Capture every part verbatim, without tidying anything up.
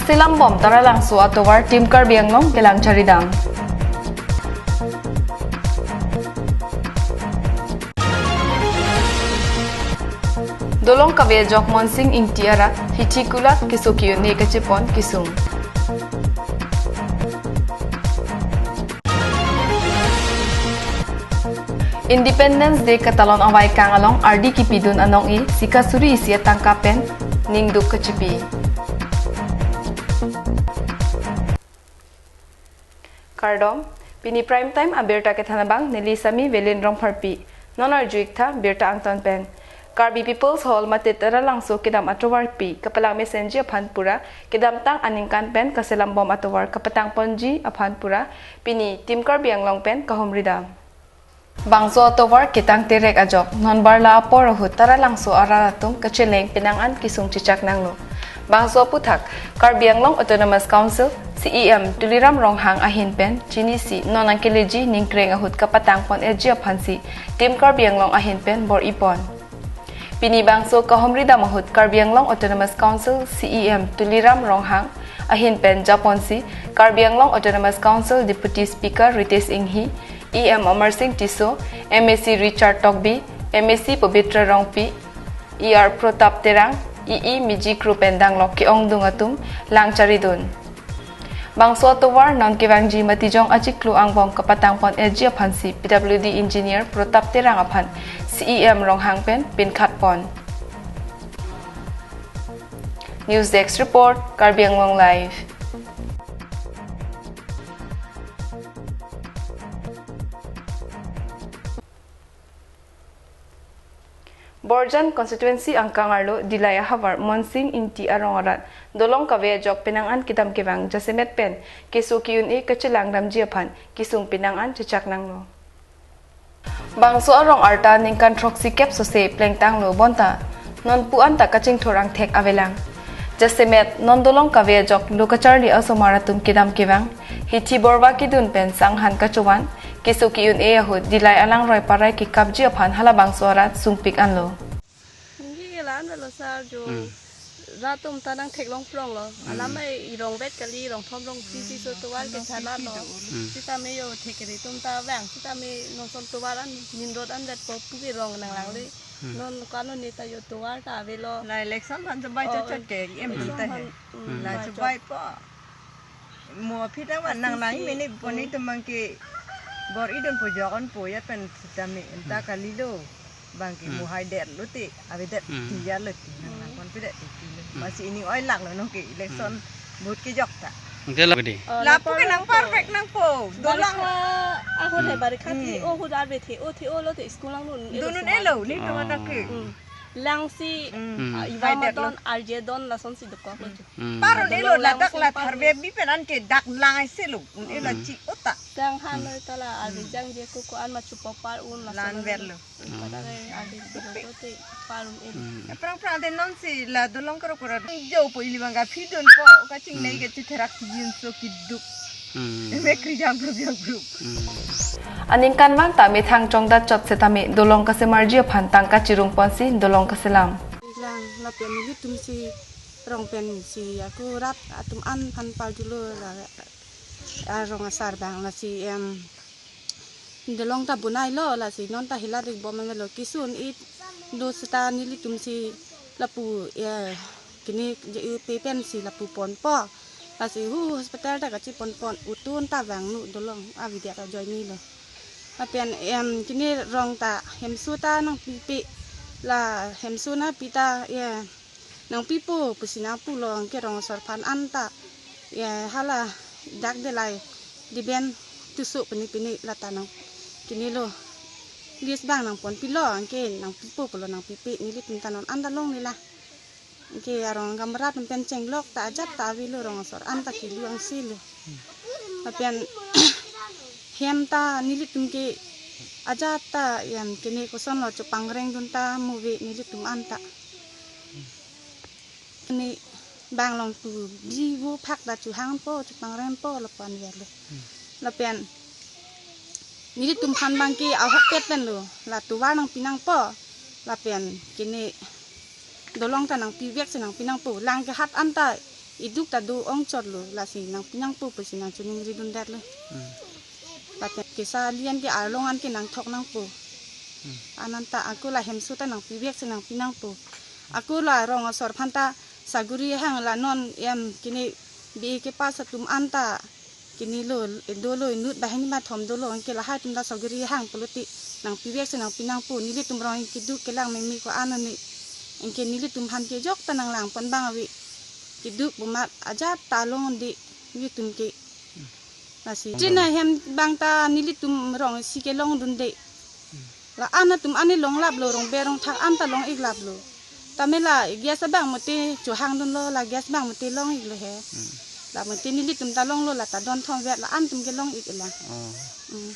Selam bom Taralangso atovar Team Karbi Anglong kelang charidam. Dolong kave ajok Monsing Ingti arat hithi kulat keso ki-un-e kachepon kesung. Independence Day katalon avaikang along ardi kipidun anong-e sika suri isi atangka pen ningduk kachipi. Kardom, pini prime time abirta kethan abang neli Sami Velin Rongpharpi. Non arju-iktha birta angton pen. Karbi People's Hall mate Taralangso kedam atovarpi kapalang mesenji aphan pura kedamtang aningkan pen kaselam bom atovar kapatangponji aphan pura pini Team Karbi Anglong pen kahumridam. Bangso atovar ketang terek ajok non barla apor ahut Taralangso arat atum kacheleng penang an kesung chechak nanglo. Bangso aputhak Karbi Anglong Autonomous Council C E M Tuliram Ronghang ahin pen chinisi non nangkeleji ningkreng ahut kapatangpon-eji aphansi Team Karbi Anglong ahin pen bor-ipon. Pini bangso kahumridam ahut Karbi Anglong Autonomous Council C E M Tuliram Ronghang ahin pen japonsi Karbi Anglong Autonomous Council Deputy Speaker Ritesh Enghi, E M Amarsing Tisso, M A C Richard Tokbi, M A C Pabitra Rongpi, E R Pratap Terang, E E Miji Kro pen danglok ke-ongdung atum lang charidun. Bangso atovar non kevangji Matijong achiklo angbong kapatangpon-eji aphansi P W D Engineer Pratap Terang aphan C E M Ronghang pen pinkhatpon. News Desk Report, Karbi Anglong Live. Borjan Constituency angkang arlo Dillai ahavar Monsing Ingti arong arat dolong kave ajok penang an kedam kevang jasemet pen keso ki-un-e kachelang damji aphan kesung penang an chechak nanglo. Bangso arong arta ningkan throksi kep sose plengtanglo bonta nonpu anta kachingthur angthek avelang. Jasemet non dolong kave ajok lo kacharli asomar atum kedam kevang hithi borva kedun pen sanghan kachovan keso ki-un-e ahut Dillai alangroi parai kekapji aphan halabangso arat sungpik anlo. Ngi la-an lo sar jo. Hmm. Rat atum ta nangtheklong pronglo. Hmm. Alam mai irong vet kali, rong thom rong isi si so tovar ke thala lo. Hmm. Sitame yo thekri atum ta vang, sitame non ason tovar an main road an vet po pu ke rong nanglangle. Hmm. Non kano neta yo tovar ta avelo. La election aphan chubai. Oh, chot chot ke M P election ta aphan, he. Hmm. La chubai po. Mo aphi ta van nang nang mene poni tumang ke bor-idun po jokon po ya pen sitame enta kalilo. Bang ke mo hai der lo te, ave der ti ya lo te nang nang kon pi der ti lo. Masi ini oi lak lo no ke election vote kejok ta. Oke lah gede. Lapu ke nang perfect nangpo. Dolang. Ahun he barikha thi o hu dar be thi o thi o lo te school lang nun. Dunun elo ni tumang ta ke. Langsi, hmm, ah, iwa hai der lo. Madon, arje don, lasonsi dokok lo. Hmm. Parun elo ladak la tharve bi penan ke dak lang aise lo. Un elo chi ota. Tang han lo tala arve jang je ko ko an ma chupo par un la lan son ver lo. Pada ke arve bilo to te parun elo. Hmm. Prang prang de nonsi la dolong karo karo. Jo po ili bang ka phi dun po kachingnei ke chitherak si jin so kiduk. Hmm. Mek kri jang grup jang grup. Hmm. Aningkanvang ta methang chongdat chot setame dolong kasemarji aphan tangka chirungponsi dolong kaselam. Lang lapen nelitum si rong pensi ako rat atum an aphan parjulo la, arong asar bang lasi em dolong ta bonai lo lasi non ta hilat rik bom lo keso un-e do seta nelitum si lapu, eh, kini je pe pensi lapu ponpo. Lasi hu hospital ta kachiponpon utun ta vangno dolong avi dia ta join ni lo. Lapen em kini rong ta hemso ta nangpipe la hemso nangpi ta ya nangpipo pusi nangpulo anke rong asor aphan anta ya hala dak Dillai Diben Tisso pini pini lata nang kini lo. List bang nangponpilo anke nangpipo pulo nangpipe nelitum ta non anta longle la. Anke arong gamrat pen chenglok ta ajat ta avelo rong asor anta kilu angsi lo. Lapen hem ta nelitum ke ajat ta yan kene koson lo chepangreng dun ta muve nelitum anta. Kene bang long tu bi vo phak ta chuhangpo chepangrengpo lapu an ver lo. Lapen nelitum aphan bang ke ahokpet pen lo la tovar nangpi nangpo lapen kene dolong ta nangpivek si nangpi nangpo lang ke hat anta Iduk ta do-ong chotlo, lasi nangpi nangpo pusi nangchiningri dundet lo. Hmm. Lapen kesa lian ke arlong an ke nangthok nangpo. Hmm. Ananta ako la hemso ta nangpivek si nangpi nangpo. Ako la rong asor aphan ta saguri hang la non em kini B A kepass atum anta kini lo, dolo inut banghini bathom dolo, anke lahai atum ta saguri hang pulote nangpivek si nangpi nangpo. Nelitum rong keduk kelang meme ko-an ani. Anke nelitum aphan ke jok ta nanglangpon abang ave. Keduk bumat ajat ta longde nelitum ke. Lasi. Trin ahem abang ta nelitum rong isi ke longdunde. La-an atum ani longlaplo, rong berong thak an ta long-iklaplo. Tame la gas abang mate chohangdunlo, la gas abang mate long-iklo he. Hmm. La mate nelitum ta longlo, la ta don thomvet, la-an atum ke long-ik-elang. Oh. Hmm.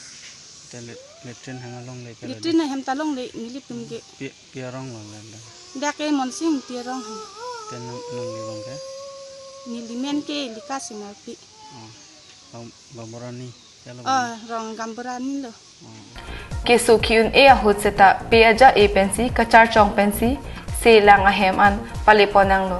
Te lat-, latrine hang alongle ke. Latrine ahem ta longle nelitum ke. Pi, pi arong lo le le. Dak ke Monsing pi arong he. Te nang, nangli abang ke? Neli men ke Lika Sinarpi. Oh. Gam-, Gamborani. Oh, rong Gamborani lo. Keso ki-un-e ahut seta pe aja-e pensi kacharchong pensi se lang ahem an palepon nanglo.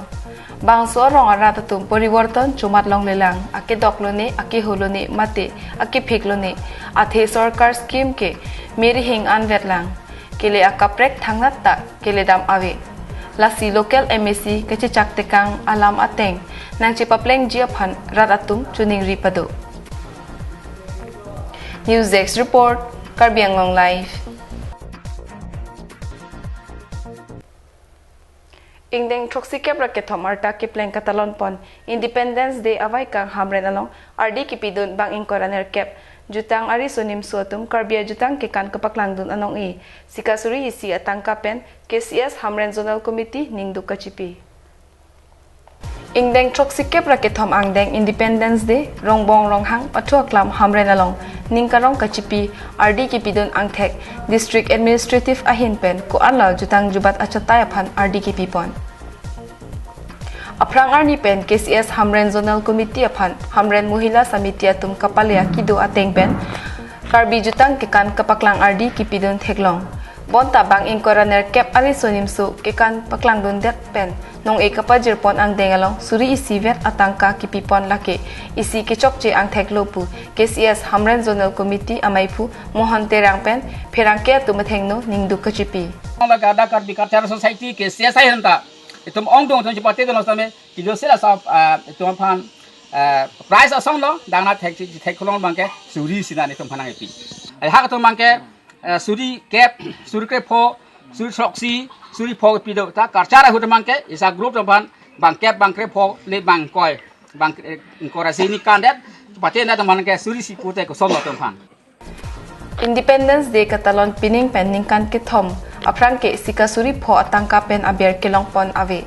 Bangso arong arat atum poriborton chomat longlelang, akedok lone, akeho lone, mate akephik lone, athe sorkar scheme ke merihing anvetlang. Kele akaprek thangnat ta keledam ave. Lasi local M A C kachechak tekang alam ateng nangchepaplengji aphan rat atum chiningri pado. News Desk Report, Karbi Anglong Live. Ingdeng throksikep ra kethom arta kepleng katalonpon Independence Day avaikang Hamren along ardi kipidun bang ingkoi ra nerkep jutang ariso nimso atum Karbi ajutang kekan kapaklangdun anong-e sika suri isi atangka pen K C S Hamren Zonal Committee ningduk kachipi. Ingdeng throksikep ra kethom angdeng Independence Day, Rongbong Ronghang pathu aklam Hamren along ning karong kachipi ardi kipidun angthek District Administrative ahin pen ko-an la jutang jubat achatai aphan ardi kipipon. Aphrang arni pen K C S Hamren Zonal Committee aphan Hamren Mohila Samiti atum kapale akido ateng pen Karbi jutang kekan kapaklang ardi kipidun theklong. Bonta bang ingkoi ra nerkep ariso nimso kekan paklangdundet pen nong-e kapajirpon angdeng along suri isi vet atangka kipipon lake isi kechokche angthek lo pu K C S Hamren Zonal Committee amaiphu Mohon Terang pen pherangke atum athengno ningduk kachipi. Laka ada Karbi Cultural Society K C S ahin ta itum ongdung atum chepate dolo same kijo sila sa, ah, itum aphan, ah, prize asong lo, dangna thek, thek kolong abang ke suri isi nani itum aphan nangpi. Ai hak atum abang ke, ah, suri kep, suri krepho, suri throksi, suri pho pido ta karchar ahut abang ke isa group atum aphan bang kep bang krepho le bang ingkoi, bang, eh, ingkoi ra isi ni kandet, pate na atum aphan ke suri isi pute koson lo atum aphan. Independence Day katalon pining pen ningkan kethom aphrang ke sika suri pho atangka pen aber kelongpon ave.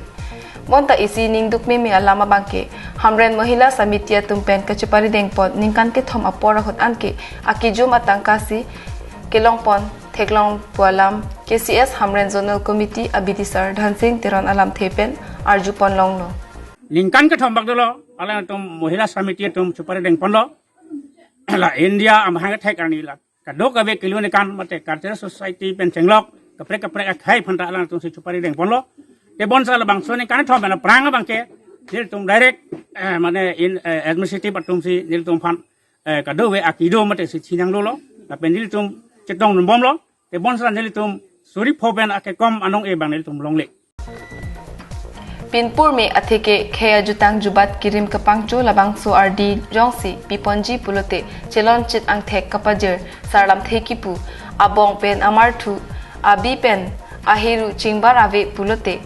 Bonta isi ningduk meme alam abang ke Hamren Mohila Samiti atum pen kacheparidengpon ningkan kethom apor ahut anke akijum atangka si kelongpon theklong pu alam K C S Hamren Zonal Committee abidisar Dhansing Teron alamthe pen arjupon longlo. Ningkan kethom bak dolo, alangtum Mohila Samiti atum cheparidengponlo. La India amahang thek arni la kadokave kilo ne kan mate cultural society pen chenglok kaprek kaprek akhai aphan ta alangtum si cheparidengponlo. Te bonsa labangso ningkan kethom pen aphrang abang ke nelitum direct, eh, mane in, eh, administrative atum si nelitum aphan, eh, kadokave akido mate si thinang dolo. Lapen nelitum chetongdunbomlo. Te bonsa nelitum suri pho pen akekom anong-e abang nelitum longle. Pinpur me atheke khei ajutang jubat kirim kapangcho labangso ardi jongsi piponji pulote chelonchit angthek kapajir sarlamthe kipu abong pen amarthu abi pen ahiru chingbar ave pulote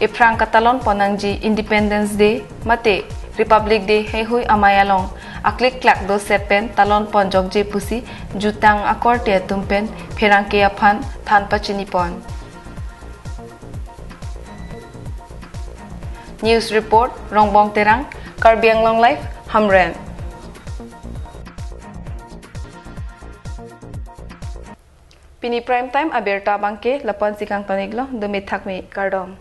ephrang katalonpon nangji Independence Day mate Republic Day heihui amei along aklikklak doset pen talonpon jokje pusi jutang akorte atum pen pherangke aphan than pachinipon. News report, Rongbong Terang, Karbi Anglong Live, Hamren. Pini prime time abirta abang ke lapu-an si kangton-iklo, dome thakme, kardom.